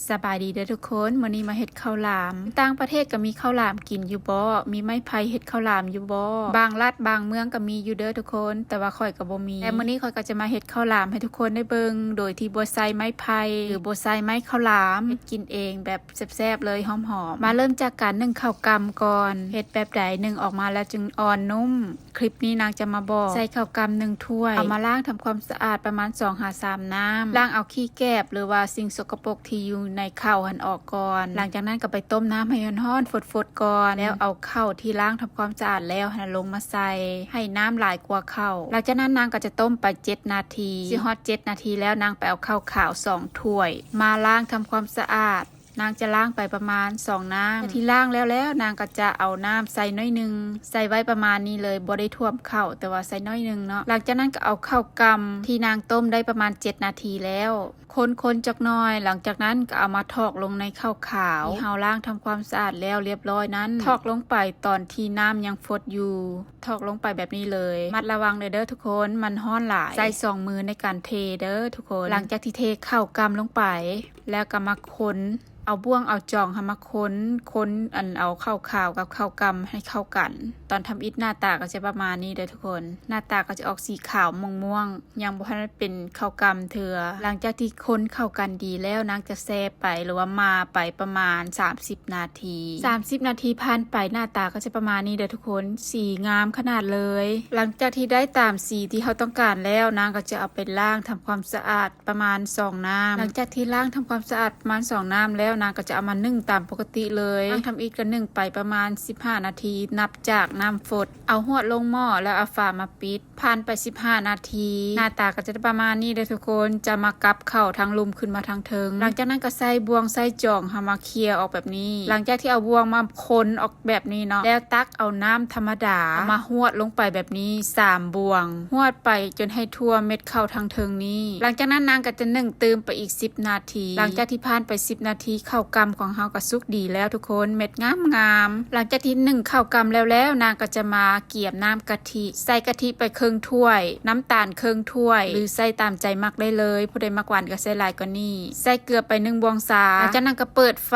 ສະບາຍດີເດີທຸກຄົນ, ມື້ນີ້ມາເຮັດເຂົ້າຫຼາມ. ຕ່າງປະເທດກໍມີເຂົ້າຫຼາມກິນຢູ່ບໍ? ມີໄມ້ໄຜ່ເຮັດເຂົ້າຫຼາມຢູ່ບໍ? ບາງລັດບາງເມືອງກໍມີຢູ່ເດີທຸກຄົນ, ແຕ່ວ່າຂ້ອຍກໍບໍ່ມີ. ແຕ່ມື້ນີ້ຂ້ອຍກໍຈະມາເຮັດເຂົ້າຫຼາມໃຫ້ທຸກຄົນໄດ້ເບິ່ງ ໂດຍທີ່ບໍ່ໃຊ້ໄມ້ໄຜ່ ຫຼື ບໍ່ໃຊ້ໄມ້ເຂົ້າຫຼາມ, ເຮັດກິນເອງແບບແຊບໆເລີຍ, ຫອມໆ. ມາເລີ່ມຈາກການໜຶ້ງເຂົ້າກ່ຳກ່ອນ. ເຮັດແບບໃດໜຶ້ງອອກມາແລ້ວຈຶ່ງອ່ອນນຸ້ມ? ຄລິບນີ້ນາງຈະມາບອກ. ໃສ່ເຂົ້າກ່ຳໜຶ່ງຖ້ວຍ, ເອົາມາລ້າງທຳຄວາມສະອາດປະມານສອງຫາສາມນ້ຳ. ລ້າງເອົາຂີ້ແກບ ຫຼືວ່າສິ່ງສົກກະປົກທີ່ຢູ່ໃນເຂົ້າຫັ້ນອອກກ່ອນ. ຫຼັງຈາກນັ້ນກໍໄປຕົ້ມນ້ຳໃຫ້ຮ້ອນໆ ຟົດໆກ່ອນ, ແລ້ວເອົາເຂົ້າທີ່ລ້າງທຳຄວາມສະອາດແລ້ວຫັ້ນນະລົງມາໃສ່, ໃຫ້ນ້ຳຫຼາຍກວ່າເຂົ້າ. ຫຼັງຈາກນັ້ນນາງກໍຈະຕົ້ມໄປເຈັດນາທີ. ຊິຮອດເຈັດນາທີແລ້ວ, ນາງໄປເອົາເຂົ້າຂາວສອງຖ້ວຍ ມາລ້າງທຳຄວາມສະອາດ. ນາງຈະລ້າງໄປປະມານສອງນ້ຳ. ທີ່ລ້າງແລ້ວໆ ນາງກໍຈະເອົານ້ຳໃສ່ໜ້ອຍໜຶ່ງ, ໃສ່ໄວ້ປະມານນີ້ເລີຍ, ບໍ່ໄດ້ຖ້ວມເຂົ້າ, ແຕ່ວ່າໃສ່ໜ້ອຍໜຶ່ງເນາະ. ຫຼັງຈາກນັ້ນກໍເອົາເຂົ້າກ່ຳທີ່ນາງຕົ້ມໄດ້ປະມານເຈັດນາທີແລ້ວ, ຄົນໆຈັກໜ້ອຍ. ຫຼັງຈາກນັ້ນກໍເອົາມາຖອກລົງໃນເຂົ້າຂາວທີ່ເຮົາລ້າງທຳຄວາມສະອາດແລ້ວລຽບຮ້ອຍນັ້ນ, ຖອກລົງໄປຕອນທີ່ນ້ຳຍັງຟົດຢູ່, ຖອກລົງໄປແບບນີ້ເລີຍ. ມັດລະວັງເດີ ເດີທຸກຄົນ, ມັນຮ້ອນຫຼາຍ. ໃຊ້ສອງມືໃນການເທເດີທຸກຄົນ. ຫຼັງຈາກທີ່ເທເຂົ້າກ່ຳລົງໄປ ແລ້ວກໍມາຄົນ, ເອົາບ່ວງເອົາຈອງຫັ້ນມາຄົນ, ຄົນ ອັນ ເອົາເຂົ້າຂາວກັບເຂົ້າກ່ຳໃຫ້ເຂົ້າກັນ. ຕອນທຳອິດໜ້າຕາກໍຈະປະມານນີ້ເດີທຸກຄົນ, ໜ້າຕາກໍຈະອອກສີຂາວມ່ວງໆ, ຍັງບໍ່ທັນເປັນເຂົ້າກ່ຳເທື່ອ. ຫຼັງຈາກທີ່ຄົນເຂົ້າກັນດີແລ້ວ, ນາງຈະແຊ່ໄປ ຫຼືວ່າໝ່າໄປປະມານສາມສິບນາທີ. ສາມສິບນາທີຜ່ານໄປ, ໜ້າຕາກໍຈະປະມານນີ້ເດີທຸກຄົນ, ສີງາມຂະໜາດເລີຍ. ຫຼັງຈາກທີ່ໄດ້ຕາມສີທີ່ເຮົາຕ້ອງການແລ້ວ, ນາງກໍຈະເອົາໄປລ້າງທຳຄວາມສະອາດ ປະມານສອງນ້ຳ. ຫຼັງຈາກທີ່ລ້າງທຳຄວາມສະອາດປະມານສອງນ້ຳແລ້ວ, ນາງກໍຈະເອົາມາໜຶ້ງຕາມປົກກະຕິເລີຍ. ນາງທຳອິດກໍໜຶ້ງໄປປະມານສິບຫ້ານາທີ ນັບຈາກນ້ຳຟົດ. ເອົາຫວດລົງໝໍ້ ແລ້ວເອົາຝາມາປິດ. ຜ່ານໄປສິບຫ້ານາທີ, ໜ້າຕາກໍຈະໄດ້ປະມານນີ້ເດີທຸກຄົນ. ຈະມາກັບເຂົ້າທັງລຸ່ມຂຶ້ນມາທາງເທິງ. ຫຼັງຈາກນັ້ນກໍໃຊ້ບ່ວງໃຊ້ຈອງເຮົາມາເຄຍອອກແບບນີ້. ຫຼັງຈາກທີ່ເອົາບ່ວງມາຄົນອອກ ແບບນີ້ເນາະ, ແລ້ວຕັກເອົານ້ຳທຳມະດາມາຫວດລົງໄປແບບນີ້ສາມບ່ວງ, ຫວດໄປຈົນໃຫ້ທົ່ວເມັດເຂົ້າທາງເທິງນີ້. ຫຼັງຈາກນັ້ນນາງກໍຈະໜຶ້ງຕື່ມໄປອີກສິບນາທີ. ຫຼັງຈາກທີ່ຜ່ານໄປສິບນາທີ, ເຂົ້າກ່ຳຂອງເຮົາກໍສຸກດີແລ້ວທຸກຄົນ, ເມັດງາມໆ. ຫຼັງຈາກທີ່ໜຶ້ງເຂົ້າກ່ຳແລ້ວໆ, ນາງກໍຈະມາກຽມນ້ຳກະທິ, ໃສ່ກະທິໄປເຄິ່ງຖ້ວຍ, ນ້ຳຕານເຄິ່ງຖ້ວຍ ຫຼື ໃສ່ຕາມໃຈມັກໄດ້ເລີຍ, ຜູ້ໃດມັກຫວານກໍໃສ່ຫຼາຍກວ່ານີ້. ໃສ່ເກືອໄປໜຶ່ງບ່ວງຊາ. ຫຼັງຈາກນັ້ນກໍເປີດໄຟ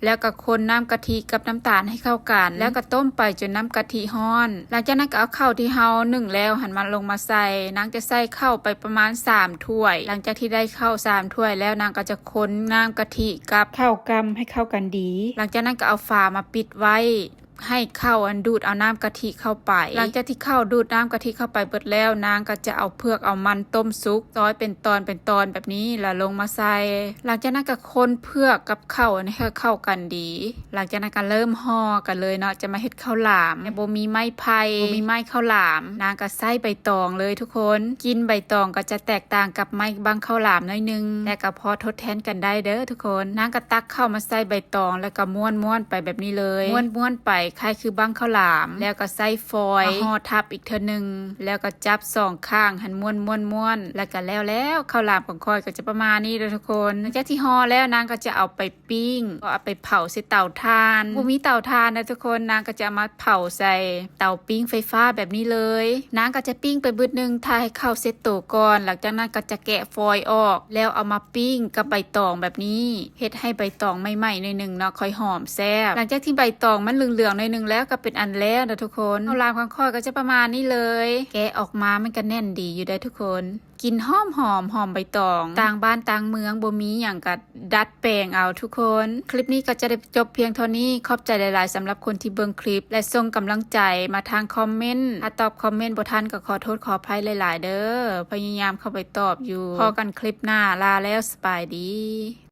ແລ້ວກໍຄົນນ້ຳກະທິກັບນ້ຳຕານໃຫ້ເຂົ້າກັນ, ແລ້ວກໍຕົ້ມໄປຈົນນ້ຳກະທິຮ້ອນ. ຫຼັງຈາກນັ້ນກໍເອົາເຂົ້າທີ່ເຮົາໜຶ້ງແລ້ວຫັ້ນມາລົງມາໃສ່. ນາງຈະໃສ່ເຂົ້າໄປປະມານສາມຖ້ວຍ. ຫຼັງຈາກທີ່ໄດ້ເຂົ້າສາມຖ້ວຍແລ້ວ, ນາງກໍຈະຄົນນ້ຳກະທິກັບເຂົ້າກ່ຳໃຫ້ເຂົ້າກັນດີ. ຫຼັງຈາກນັ້ນກໍເອົາຝາມາປິດໄວ້ ໃຫ້ເຂົ້າອັນດູດເອົານ້ຳກະທິເຂົ້າໄປ. ຫຼັງຈາກທີ່ເຂົ້າດູດນ້ຳກະທິເຂົ້າໄປເບິດແລ້ວ, ນາງກໍຈະເອົາເຜືອກເອົາມັນຕົ້ມສຸກ ຊອຍເປັນຕອນເປັນຕອນແບບນີ້ ແລ້ວລົງມາໃສ່. ຫຼັງຈາກນັ້ນກໍຄົນເຜືອກກັບເຂົ້າອັນນີ້ໃຫ້ເຂົ້າກັນດີ. ຫຼັງຈາກນັ້ນກໍເລີ່ມຫໍ່ກັນເລີຍເນາະ, ຈະມາເຮັດເຂົ້າຫຼາມ. ແຕ່ບໍ່ມີໄມ້ໄຜ່ ບໍ່ມີໄມ້ເຂົ້າຫຼາມ, ນາງກໍໃຊ້ໃບຕອງເລີຍທຸກຄົນ. ກິ່ນໃບຕອງກໍຈະແຕກຕ່າງກັບໄມ້ບັ້ງເຂົ້າຫຼາມໜ້ອຍໜຶ່ງ, ແຕ່ກໍພໍທົດແທນກັນໄດ້ເດີທຸກຄົນ. ນາງກໍຕັກເຂົ້າມາໃສ່ໃບຕອງ ແລ້ວກໍມ້ວນໆໄປແບບນີ້ເລີຍ. ມ້ວນໆໄປຄ້າຍຄືບັ້ງເຂົ້າຫຼາມ, ແລ້ວກໍໃສ່ຟອຍມາຫໍ່ທັບອີກເທື່ອໜຶ່ງ, ແລ້ວກໍຈັບສອງຂ້າງຫັ້ນມ້ວນໆໆ ແລ້ວກໍແລ້ວແລ້ວ. ເຂົ້າຫຼາມຂອງຂ້ອຍກໍຈະປະມານນີ້ເດີທຸກຄົນ. ຫຼັງຈາກທີ່ຫໍ່ແລ້ວ, ນາງກໍຈະເອົາໄປ ປີ້ງ ກໍເອົາໄປເຜົາໃສ່ເຕົາຖ່ານ. ບໍ່ມີເຕົາຖ່ານນະທຸກຄົນ, ນາງກໍຈະເອົາມາເຜົາໃສ່ເຕົາປີ້ງໄຟຟ້າແບບນີ້ເລີຍ. ນາງກໍຈະປີ້ງໄປບຶດໜຶ່ງ, ຖ້າໃຫ້ເຂົ້າເຊັດໂຕກ່ອນ. ຫຼັງຈາກນັ້ນກໍຈະແກະຟອຍອອກ, ແລ້ວເອົາມາປີ້ງກັບໃບຕອງແບບນີ້, ເຮັດໃຫ້ໃບຕອງໄໝ້ໆໜ້ອຍໜຶ່ງເນາະ, ຄ່ອຍຫອມແຊບ. ຫຼັງຈາກທີ່ໃບຕອງມັນເຫຼືອງໆໜ້ອຍໜຶ່ງແລ້ວ, ກໍເປັນອັນແລ້ວນະທຸກຄົນ. ເຂົ້າຫຼາມຂອງຂ້ອຍກໍຈະປະມານນີ້ເລີຍ. ແກະອອກມາມັນກໍແໜ້ນດີຢູ່ໃດ໋ທຸກຄົນ. ກິ່ນຫອມໆ ຫອມໃບຕອງ. ຕ່າງບ້ານຕ່າງເມືອງບໍ່ມີຫຍັງກໍດັດແປງເອົາທຸກຄົນ. ຄລິບນີ້ກໍຈະໄດ້ຈົບພຽງເທົ່ານີ້. ຂອບໃຈຫຼາຍໆສຳລັບຄົນທີ່ເບິ່ງຄລິບ ແລະ ສົ່ງກຳລັງໃຈມາທາງຄອມເມັນ. ຖ້າຕອບຄອມເມັນບໍ່ທັນກໍຂໍໂທດຂໍອະໄພຫຼາຍໆເດີ. ພະຍາຍາມເຂົ້າໄປຕອບຢູ່. ພໍ້ກັນຄລິບໜ້າ. ລາແລ້ວ. ສະບາຍດີ.